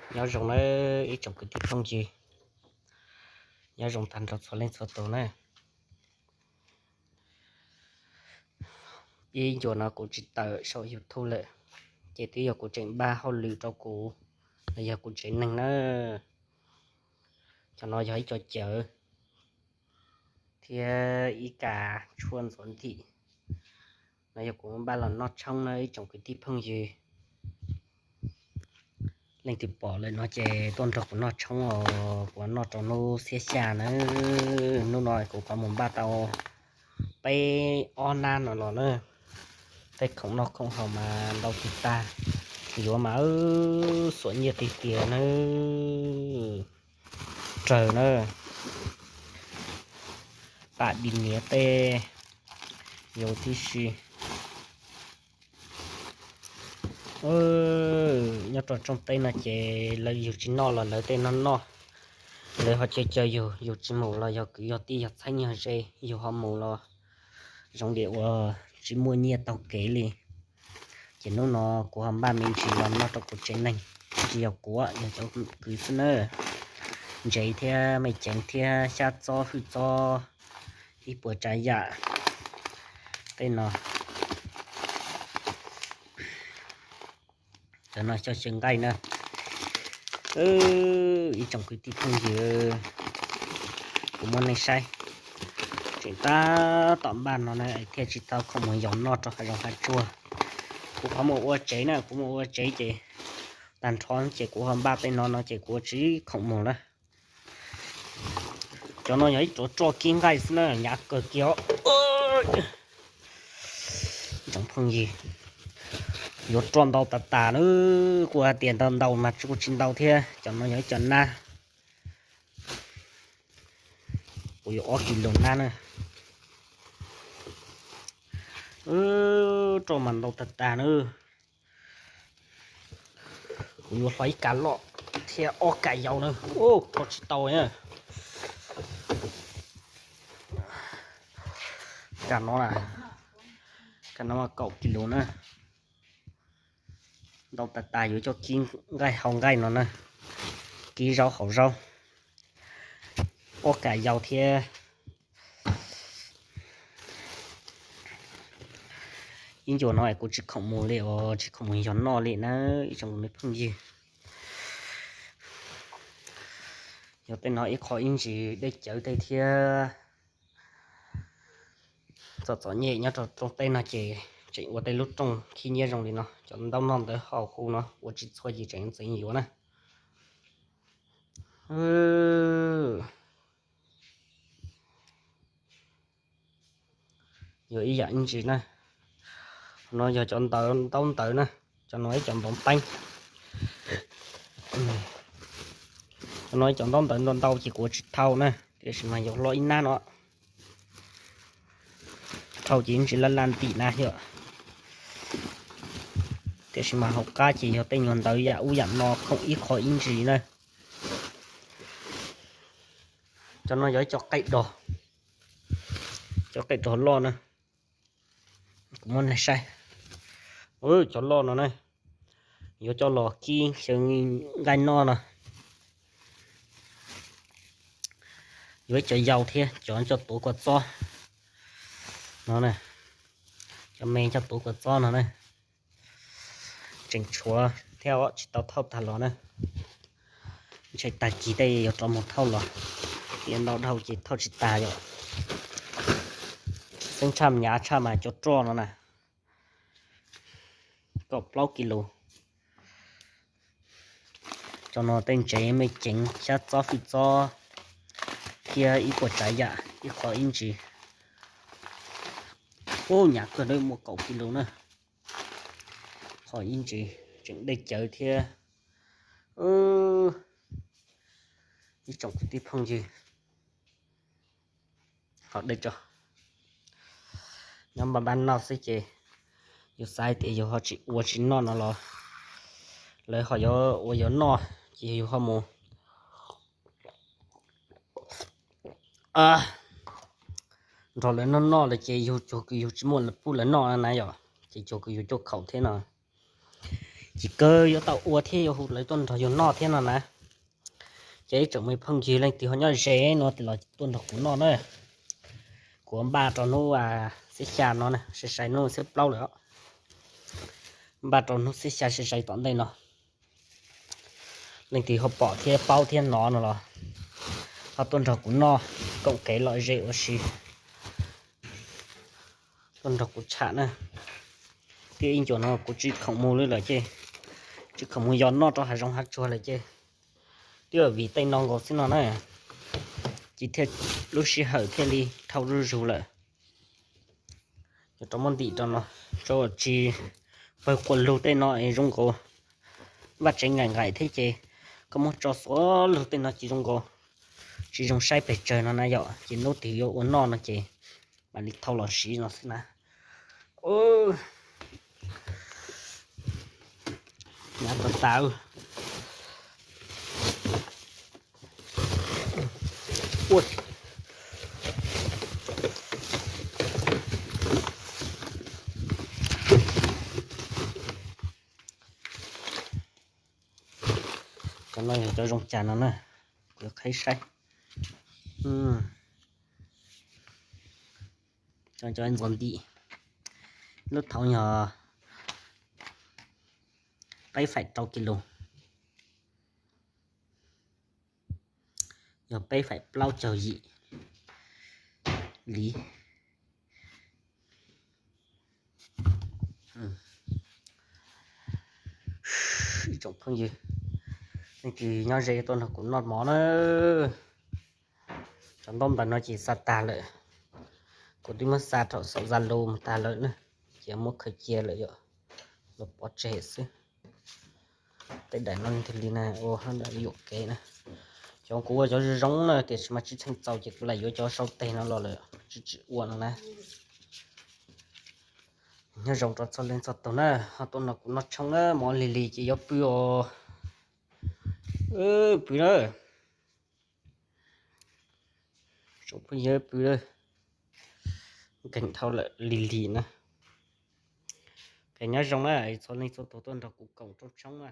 Nyob zoo nawb ib tsoom kwv tij phooj ywg, nyob zoo tag nrho txhua leej txhua tus na. Ib ncua no kuv tsis tawm saum YouTube lawm, ces twb yog kuv tseem npaj hauj lwm rau kuv, los yog kuv tsev neeg na. Cov no yog ib co cawv thiab ib kas tshuaj ntxuav ntim, no yog kuv npaj los noj tshoob na ib tsoom kwv tij phooj ywg. Leej twg pom lawm no ces tuaj nrog kuv noj tshoob os, kuv noj rau hnub xiab xya na. Hnub no kuv qhov mus npaj tau peb ob nab no los na. Tej khoom noj khoom haus mas ntau tiag tag, yuav mas xuam nyiaj tiag tiag na. Raws na, pam di niav tej yus tib si. Nyob rau rooj teb no ces lawv yus tsis noj los lawv tej no noj, lawv ho caw caw yus, yus tsis mus los yog kwv yog tij yog txheeb yog ze, yus ho mus los zoo li uas tsis muaj nyiaj taug kev li. Ces hnub no kuv ho npaj me ntsis los noj rau kuv tsev neeg, tsis yog kuv, yog cov kwv xwb na. Ntsev thiab me ceev thiab xyab txob hwj txob, ib puas tsav yam tej no. Cov no xyaw xyaw nqaij na. Ib tsoom kwv tij phooj ywg, kuv muab nej saib, tseem tab tom npaj no na thiaj tsis tau khoom mus yos noj rau hav zoov hav tsuag. Kuv qhov mus ua tsev na, kuv mus ua tsev ces tag nrho ces kuv ho npaj tej no no ces kuv ua tsis khoom mus na. Cov no yog ib co roj kib nqaij xwb na, hnyav kawg kiag os. Tsoom phooj ywg, yuav roj ntau tas tas na, kuv hais tias ntau ntau mas kuj tsis ntau thiab, cov no yog ib co nab, kuv yuav ob kis lus nab na. Roj mas ntau tas tas na. Kuv yuav hlo ib kas loj thiab ob kas yau na. Ua tsis tau na. Kas no, kas no mas kaum kis lus na. Ntau tas tas yuav coj kib nqaij hau nqaij no na, kib zaub hau zaub. Ob kas yau thiab. Ib ncua no es kuv tsis khoom mus li os, tsis khoom mus yos noj li na ib tsoom me phooj ywg. Yog tej no ib qho ib ntsis dej cawv tej thiab. Txom txom nyem nyob rau rooj teb no ces tseem ua tej lub rooj khib nyiab zoo li no, cov ntaub noj ntawv haus hu no ua tsis txhua ces tseem ntxeev yuav na. Yuav ib yam ib ntsis na. No yog cov ntaub ntawv na, cov no ib cov ntaub peeb. Cov no ib cov ntaub ntawv ntau ntau ces kuv tsis thau na, tiam sis mas yuav hlob ib nab no. Thau ces ib ntsis laj laj ntim na yom. Tiam sis mas hauv qab ces yog tej nyuag ntawv yam ub yam no khoom ib qho ib ntsis na. Cov no yog ib co qaij dos, cov qaij dos loj na. Kuv muab nej saib, cov loj no na, yuav coj los kib xyaw nqaij noj no. Yuav ib co yau thiab, cov coj tuav kua txob no na, cov me coj tuav kua txob no na. Tseem tshuav thiab os, tsis tau thauj tag los na. Ntshe tag kis tej yuav rov mus thauj los, tiam ntau dhau ces thauj tsis tag yom. Xeeb tshaj hnyav tshaj mas cov roj no na, kaum plaub kis lus. Cov no tej ntsev me ceev xyab txob fwj txob thiab ib puas tsav yam ib qho ib ntsis. Ub, hnyav kawg, muaj kaum kis lus na. Qho ib ntsis tseem dej cawv thiab. Ib tsoom kwv tij phooj ywg, ho dej tso, nyob npaj npaj noj xwb ces yus xav tias yus ho tsis ua tsis noj no los lawv ho yuav ua yuav noj ces yus ho mus nrog lawv noj noj lawm ces yus cuag kws yus tsis muaj lawv pub lawv noj na yom, ces cuag kws yus cuaj khaum thiab no. tsis kawg yuav tau ua thiab yuav hu lawv tuaj nrog yus noj thiab no na. Ces ib tsoom me phooj ywg leej twg ho nyob ze no los tuaj nrog kuv noj na. Kuv npaj rau hnub xiab xya no, sai sai hnub xiab plaub lawm os. Npaj rau hnub xiab xya sai sai tom ntej no. Leej twg ho pom thiab paub thiab hnov no los ho tuaj nrog kuv noj, koom kev lom zem ua si, tuaj nrog kuv tsham na. Twb ib ncuas no kuv tsis khoom mus li lawm ces, tsis khoom mus yos noj rau hav zoov hav tsuag lawm ces, twb vim tej no nkaus xwb no na, ces thiaj lub sij hawm thiaj li dhau zuj zus lawm. Yuav rov muab ntim rau no, rau tsis pawg quas lug tej no es zoo nkaus vaj tsev nqaim nqaim thiab ces koj muab tso xuav lug tej no ces zoo nkaus tsis zoo saib pes tsawg no na yom, ces hnub twg yuav ua noj no ces mam li thau los siv no xwb na. Nyav tas tas. Cov no yog cov zoo cas no na, kuv yuav qhib saib. Cov ntxuav ntim, lub thaum yog peb faim rau kis lus, yog peb faim plaub caug yim li. Ib tsoom phooj ywg, leej twg nyob ze tuaj nrog kuv noj mov na. Cov ntaub ntawv no ces xa tag lawm, kuv twb muab xa rau saum Zalo mus tag lawm na, ces muab khaws cia lawm yom, los pov tseg xwb. Tej daim no thiaj li na ua hab yuam kev na. Cov kuv ua cov zoo zoo na tiam sis mas tsis txheej txaus ces kuv lam yuav cov sau tes no los lawm tsis tsis ua no na. Nyob zoo rau txhua leej txhua tus na, ho tuaj nrog kuv noj tshoob na, mov lig lig ces yuav pw os. Pw na. Tsoom phooj ywg pw, nkeeg dhau lawm lig lig na. Ces nyob zoo na, txhua leej txhua tus tuaj nrog kuv koom rooj tshoob na.